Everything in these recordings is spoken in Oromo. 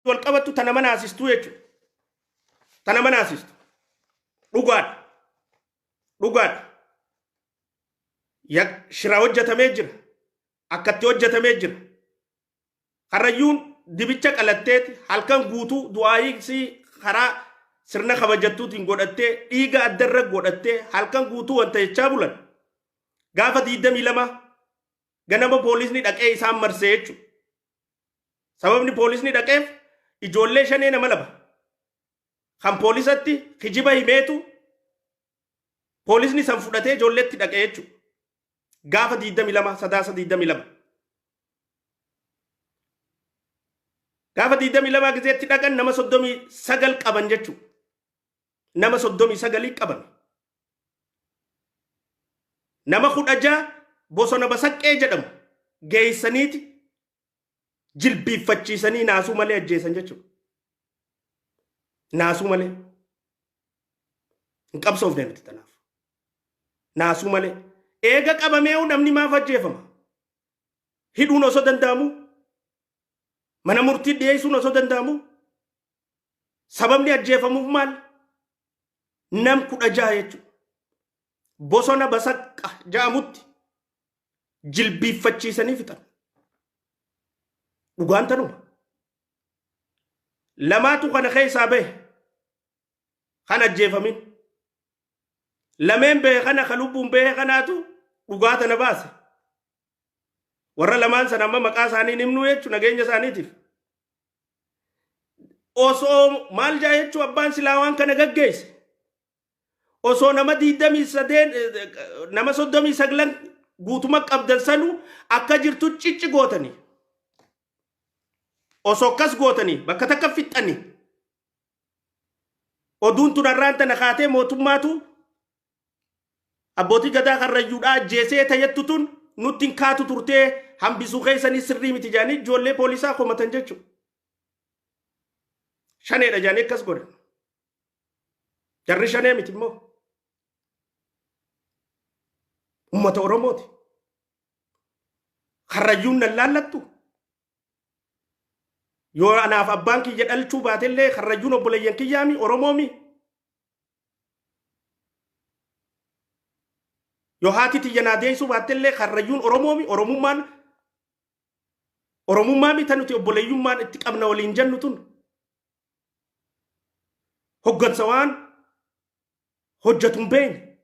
wal qabattu tana manaasistuu jechuudha. Tana manaasistu. Dhugaadha. Dhugaadha. Shira hojjetamee jira. Akkatti hojjetamee jira. Karrayyuun dibicha qalatteeti halkan guutuu du'aayii karaa sirna kabajattuutiin godhattee dhiiga addarra godhattee halkan guutuu wanta jechaa bulan. Gaafa 22 ganama poolisni dhaqee isaan marsee jechuudha. Sababni poolisni dhaqeef ijoollee shanee nama lama kan poolisatti kijiba himeetu poolisni san fudhatee ijoolleetti dhaqee jechuudha. Gaafa 22 Sadaasa 22. Gaafa 22 gizeetti dhaqan nama 39 qaban jechuudha. Nama 39 qaban. Nama 16 bosona Basaqqee jedhamu geessaniiti jilbiiffachiisanii naasuu malee ajjeesan jechuudha. Naasuu malee. Hin qabsoofne nuti tanaaf. Naasuu malee. Eega qabamee'uu namni maaf ajjeefama? Hidhuun osoo danda'amu? Mana murtii dhiyeessuun osoo danda'amu? Sababni ajjeefamuuf maal? Nam 16 jechuudha. Bosona Basaqqa ja'amutti jilbiiffachiisanii fixan. Dhugaan tanuma. Lamaatu kana keessaa bahe kan ajjeefamin. Lameen bahe kana ka lubbuun bahe kanaatu dhugaa tana baase. Warra lamaan sana amma maqaa isaanii hin himnuu jechuun nageenya isaaniitiif. Osoo maal jaa jechuun abbaan silaa waan kana gaggeesse. Osoo nama 23 nama 39 guutuma qabdan sanuu akka jirtu cicci gootanii. Osoo akkas gootanii bakka takka fixxanii. Oduun tun har'aan tana kaatee mootummaatu abbootii gadaa karrayyuudhaa ajjeesee tayyattu tun nutti hin kaatu turtee hambisuu keessanii sirrii miti jedhanii ijoollee poolisaa komatan jechuudha. Shaneedha jedhanii akkas godhan. Jarri shanee miti immoo. Uummata Oromooti. Karrayyuun nan laallattu. Yoo anaaf abbaan kiyya dhalchuu baatellee karrayyuun obboleeyyan kiyyaami Oromoomi. Yoo haati tiyya naa deessuu baattellee karrayyuun Oromoomi Oromummaan Oromummaa mita nuti obboleeyyummaan itti qabna waliin jennu tun. Hoggansa waan hojjetu hin beekne.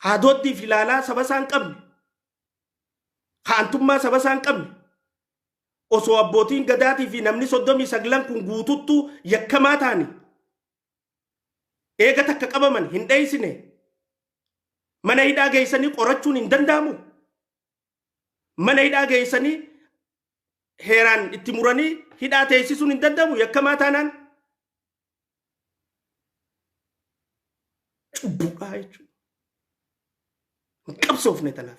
Haadooddii fi ilaalaa saba isaa hin qabne. Kaantummaa saba isaa hin qabne. Osoo abbootiin gadaatii fi namni 39 kun guututtuu yakkamaa ta'ani. Eega takka qabaman hin dheeysine. Mana hidhaa geessanii qorachuun hin danda'amu. Mana hidhaa geessanii heeraan itti muranii hidhaa teessisuun hin danda'amu yakkamaa taanaan. Cubbuudhaa jechuudha. Hin qabsoofne tanaaf.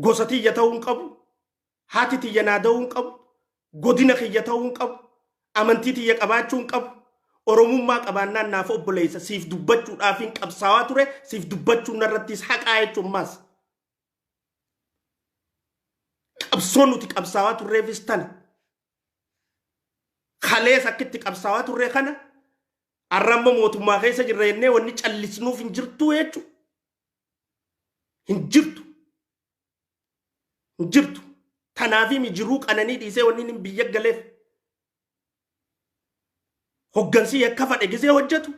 Gosa tiyya ta'uu hin qabu. Haati tiyya naa da'uu hin qabu. Godina kiyya ta'uu hin qabu. Amantii tiyya qabaachuu hin qabu. Oromummaa qabaannaan naaf obboleessa siif dubbachuudhaaf hin qabsaawaa ture siif dubbachuun narrattis haqaa jechuun maas. Qabsoo nuti qabsaawaa turreefis tana. Kalees akkitti qabsaawaa turree kana har'a immoo mootummaa keessa jirra jennee wanni callisnuuf hin jirtu jechuudha. Hin jirtu. Hin jirtu. Tanaafii mi jiruu qananii dhiisee wanni inni biyya galeef. Hoggansi yakka fadhe gizee hojjetu.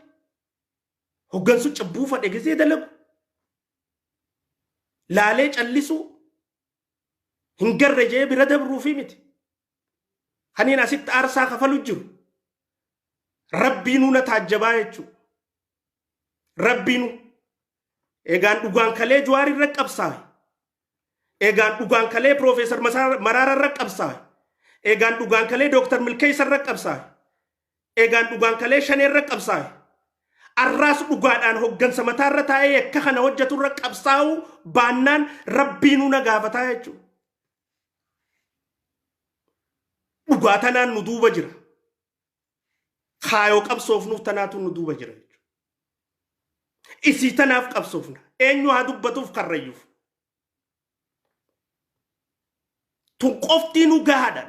Hoggansu cubbuu fadhe gizee dalagu. Laalee callisuu hin garre jee bira dabruufi miti. Kaniin asitti aarsaa kafalu jiru. Rabbiinuu na taajjabaa jechuudha. Rabbiinuu. Egaan dhugaan kalee Jawaar irra qabsaa'e. Egaan dhugaan kalee Piroofeesar Maraara irra qabsaa'e. Egaan dhugaan kalee Dooktar Milkeessa irra qabsaa'e. Egaan dhugaan kalee Shanee irra qabsaa'e. Arraas dhugaadhaan hoggansa mataarra taa'ee yakka kana hojjetu irra qabsaa'uu baannaan Rabbiinuu na gaafataa jechuudha. Dhugaa tanaan nu duuba jira. Kaayoo qabsoofnuuf tanaatu nu duuba jira jechuudha. Isii tanaaf qabsoofna. Eenyu haa dubbatuuf karrayyuuf. Tun qoftii nu gahaadha.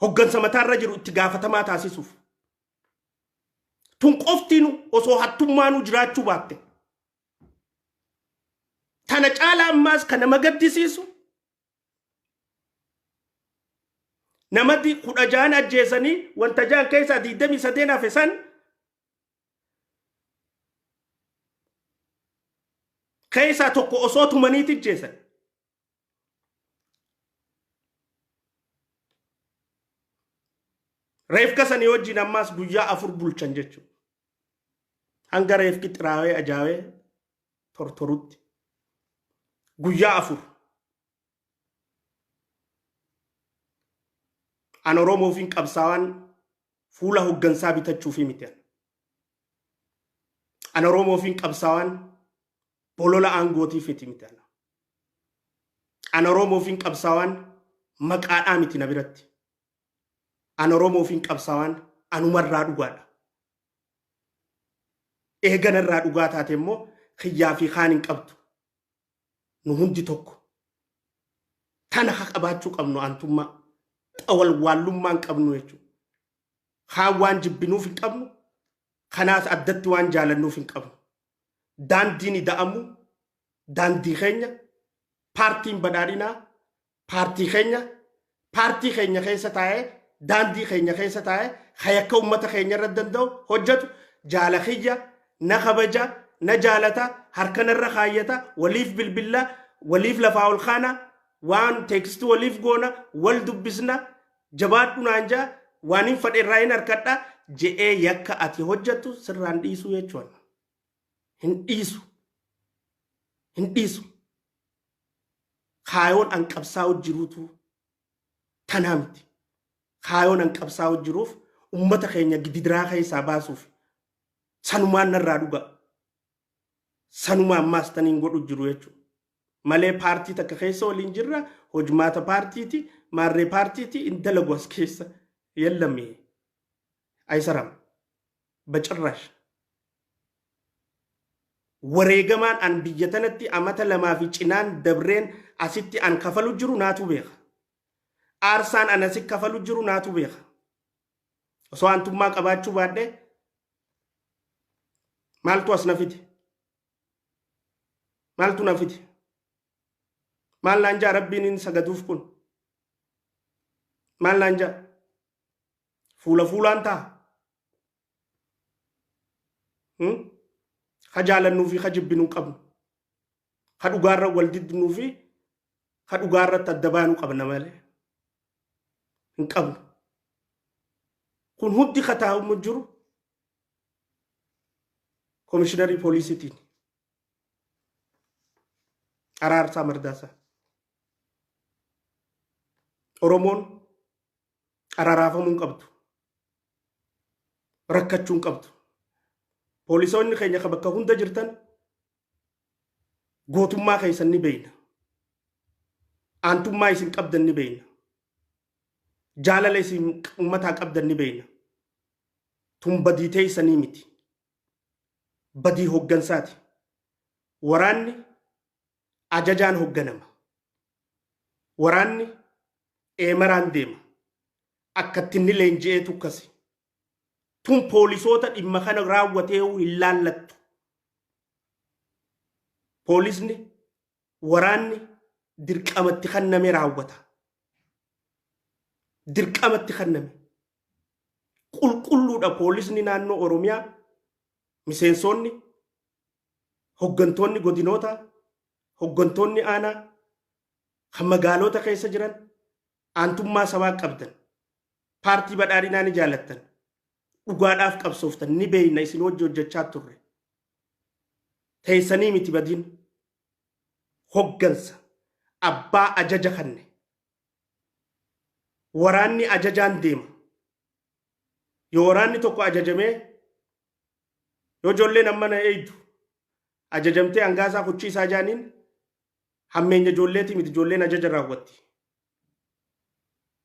Hoggansa mataarra jiru itti gaafatamaa taasisuuf. Tun qoftiinu osoo hattummaanuu jiraachuu baatte. Tana caalaa ammaas kan nama gaddisiisu, namatti 16 ajjeesanii wanta jaan keessaa 23 hafe san keessaa tokko osoo tumaniiti ajjeesan. Reefka sanii wajjin ammaas guyyaa 4 bulchan jechuudha. Hanga reefki xiraawee ajaawee tortorutti. Guyyaa 4. An Oromoofiin qabsaawaan fuula hoggansaa bitachuufi miti. An Oromoofiin qabsaawaan bolola aangootiif miti. An Oromoofiin qabsaawaan maqaadhaa miti na biratti. An Oromoofiin qabsaawaan anumarraa dhugaadha. Eeganarraa dhugaa taate immoo kiyyaa fi kaan hin qabdu. Nu hundi tokko. Tana haa qabaachuu qabnu aantummaa. Xawalwaallummaa hin qabnu jechuudha. Kaan waan jibbinuuf hin qabnu. Kanaas addatti waan jaalannuuf hin qabnu. Daandiin ida'amu daandii keenya, paartiin badhaadhinaa paartii keenya, paartii keenya keessa taa'ee, daandii keenya keessa taa'ee hayakka uummata keenya irra danda'u hojjetu. Jaala kiyya na kabaja, na jaalata, harka narra kaayyata, waliif bilbilla, waliif lafaa ol kaana, waan teekstii waliif goona, wal dubbisna, jabaadhu naan jaa, waan hin fadhe irraa hin harkadha je'ee yakka ati hojjettu sirraan dhiisuu jechuudha. Hin dhiisu. Hin dhiisu. Kaayoon an qabsaa'u jiruutu tanaa miti. Kaayoon an qabsaa'u jiruuf ummata keenya gidiraa keessaa baasuuf sanumaan narraa dhuga. Sanuma ammaas taniin godhu jiru jechuudha. Malee paartii takka keessa waliin jirra, hojmaata paartiiti, maarree paartiiti hin dalagu as keessa. Yallame. Ayisaram. Bacirraash. Wareegamaan an biyya tanatti amata 2 fi cinaan dabreen asitti an kafalu jiru naatu beeka. Aarsaan an asi kafalu jiru naatu beeka. Osoo aantummaa qabaachuu baadhee maaltu as na fide? Maaltu na fide? Maal naan jaa Rabbiin hin sagaduuf kun? Maal naan jaa? Fuula fuulaan ta'a. Ha jaalannuu fi ha jibbinuu qabnu. Ha dhugaarra wal diddinuu fi ha dhugaarratti adda baanuu qabna malee. Hin qabnu. Kun hundi ka taa'umu jiru komishiinarii poolisiitiin. Araarsaa Mardaasaa. Oromoon araraafamuu hin qabdu. Rakkachuu hin qabdu. Poolisoonni keenya ka bakka hunda jirtan gootummaa keessan ni beekna. Aantummaa isin qabdan ni beekna. Jaalala isin uummataa qabdan ni beekna. Tun badii teessanii miti. Badii hoggansaati. Waraanni ajajaan hogganama. Waraanni eemaraan deema. Akkatti inni leenji'eetu akkasi. Tun poolisoota dhimma kana raawwatee hin laallattu. Poolisni, waraanni dirqamatti kenname raawwata. Dirqamatti kenname. Qulqulluudha poolisni naannoo Oromiyaa, miseensonni, hoggantoonni godinoota, hoggantoonni aanaa, kan magaalota keessa jiran aantummaa sabaa qabdan, paartii badhaadhinaa ni jaalattan, dhugaadhaaf qabsooftan ni beeyna, isin hojii hojjechaa turre. Teessanii miti badiin hoggansa abbaa ajaja kanne. Waraanni ajajaan deema. Yoo waraanni tokko ajajamee, yoo ijoolleen amma na eeydu ajajamtee hangaasaa kuchiisaa jaaniin, hammeenya ijoolleetii miti, ijoolleen ajaja raawwatti.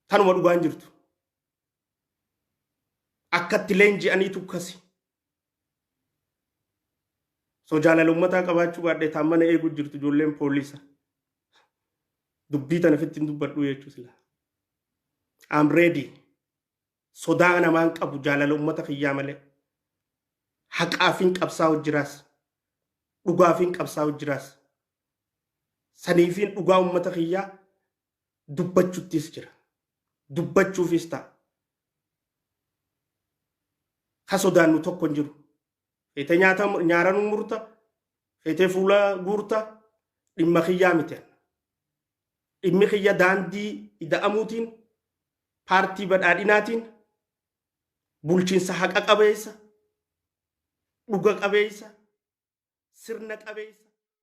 Tanuma dhugaan jirtu. Akkatti leenji'aniitu akkasi. So jaalala uummataa qabaachuu baadhee taan mana eeguu jirtu ijoolleen poolisa. Dubbii tana ofitti hin dubbadhu jechuu sila. I'm ready. Sodaa namaan qabu, jaalala uummata kiyyaa malee. Haqaafin qabsaa'u jiraas. Dhugaafin qabsaa'u jiraas. Saniifin dhugaa uummata kiyyaa dubbachuttis jira. Dubbachuufis ta'a. Ka sodaannu tokko hin jiru. Feetee nyaata nyaara nu murta. Feetee fuula guurta. Dhimma kiyyaa miti. Dhimmi kiyya daandii ida'amuutiin, paartii badhaadhinaatiin, bulchiinsa haqa qabeessa, dhuga qabeessa, sirna qabeessa.